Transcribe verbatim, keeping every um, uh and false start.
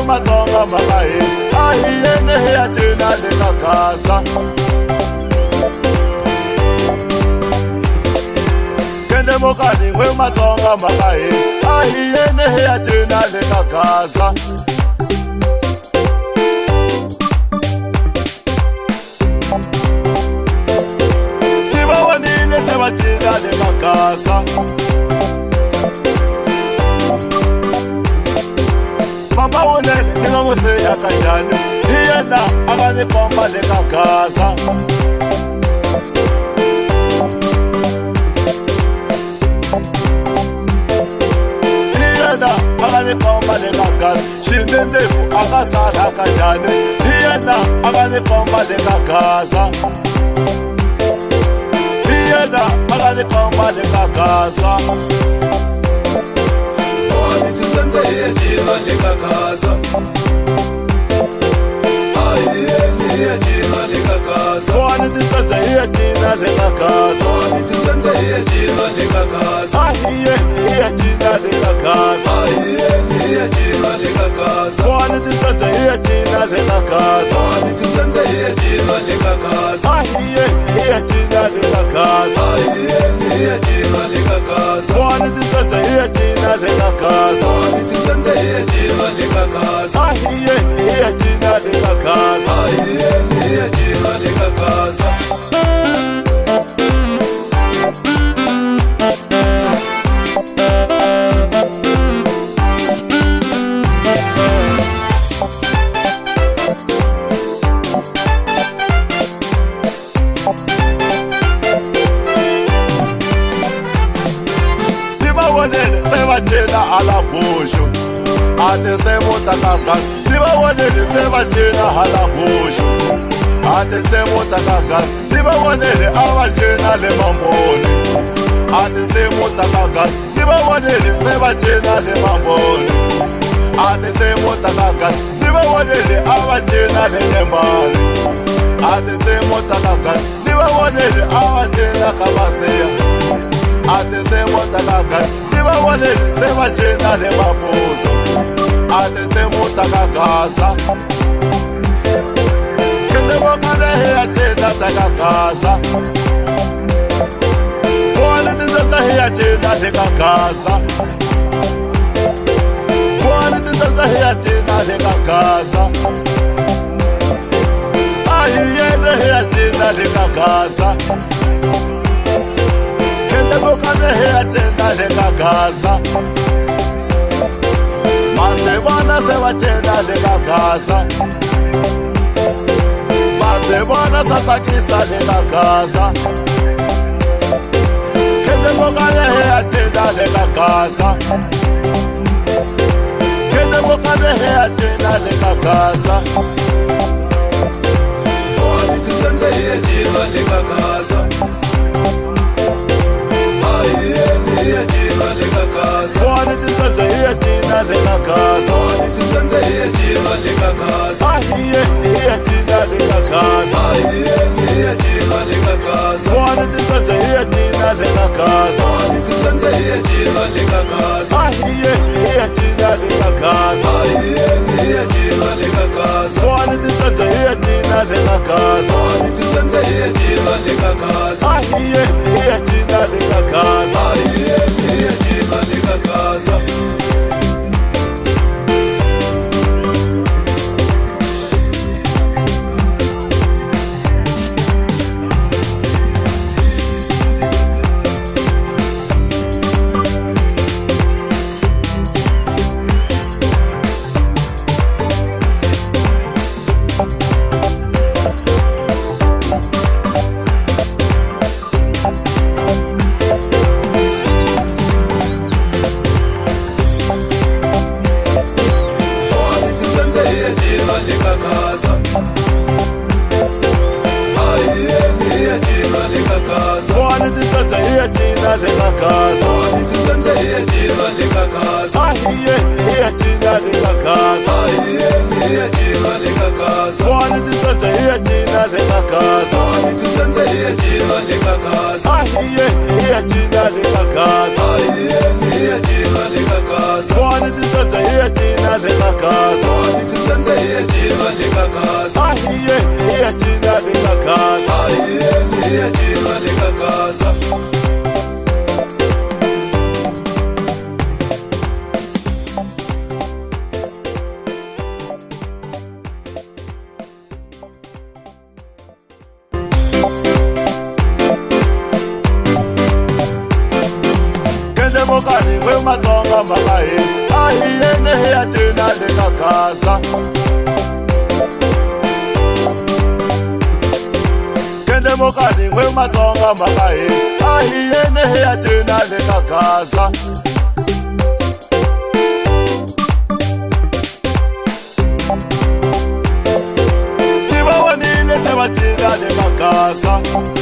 Matsonga makaʻi, ahié ne hea China le kakasa. Kende mokani we Matsonga makaʻi, ahié ne hea China le kakasa. Iba wanine se wa China le kakasa. Mama wone ni mama se ya kayani. Hiena, amane pomba le kakasa. Hiena, amane pomba le kakasa. Shindendefu akasala kayane. Hiena, amane pomba le kakasa. Hiena, amane pomba le kakasa. Kwani tutanze hiya China le kakasa. Ahiye, hiya China le kakasa. Kwani tutanze hiya China le kakasa. Kwani tutanze hiya China le kakasa. Ahiye, hiya China le kakasa. Ahiye, hiya China le kakasa. Kwani tutanze hiya China le kakasa. Kwani tutanze hiya China le kakasa. Ahiye, hiya China le kakasa. Ahiye, hiya China le kakasa. Kwani tutanze hiya China le kakasa. Kwani tutanze hiya China le kakasa. Ahiye, hiya China le kakasa. Ahiye, hiya China le kakasa. Iba wanene se wa China a la bushu. Ate se mutakakas. Iba wanene se wa China a la bushu. Ate se mutakakas. Iba wanene a wa China le mamboni. Ate se mutakakas. Iba wanene se wa China le mamboni. Ate se mutakakas. Iba wanene a wa China le nyembali. Ate se mutakakas. Iba wanene a wa China kamasea. Ate se mutakakas. Iba wanene se wa China le maputo. Ate se mutakakasa. Kende mokane hiya China takakasa. Kwani tutanze hiya China le kakasa. Kwani tutanze hiya China le kakasa. Ahiye ne hiya China le kakasa. Kende mokane hiya China le kakasa. Masebana se wa China le kakasa. Masebana satakisa le kakasa. Kende mokane hiya China le kakasa. Kende mokane hiya China le kakasa. Kwani tutanze hiya China le kakasa. Ahiye, hiya China le kakasa. Kwani tutanze hiya China le kakasa. Kwani tutanze hiya China le kakasa. Ahiye, hiya China le kakasa. Ahiye, hiya China le kakasa. Kwani tutanze hiya China le kakasa. Kwani tutanze hiya China le kakasa. Ahiye, hiya China le kakasa. Ahiye, hiya China le kakasa. Kwani tutanze hiya China le kakasa. Kwani tutanze hiya China le kakasa. Ahiye, hiya China le kakasa. Ahiye, hiya China le kakasa. Kwani tutanze hiya China le kakasa. Kwani tutanze hiya China le kakasa. Ahiye, hiya China le kakasa. Ahiye, hiya China le kakasa. Kwani tutanze hiya China le kakasa. Kwani tutanze hiya China le kakasa. Ahiye, hiya China le kakasa. Ahiye, hiya China le kakasa. Kwani tutanze hiya China Kakasa. Ahiye, hiya china de kakasa. Ahiye, hiya china de kakasa. Kende mokani we matonga makai. Ahiye, nehe achina de kakasa. Kende mokani we matonga makai. Ahiye, nehe achina de kakasa. Iba wanile se bachina de kakasa.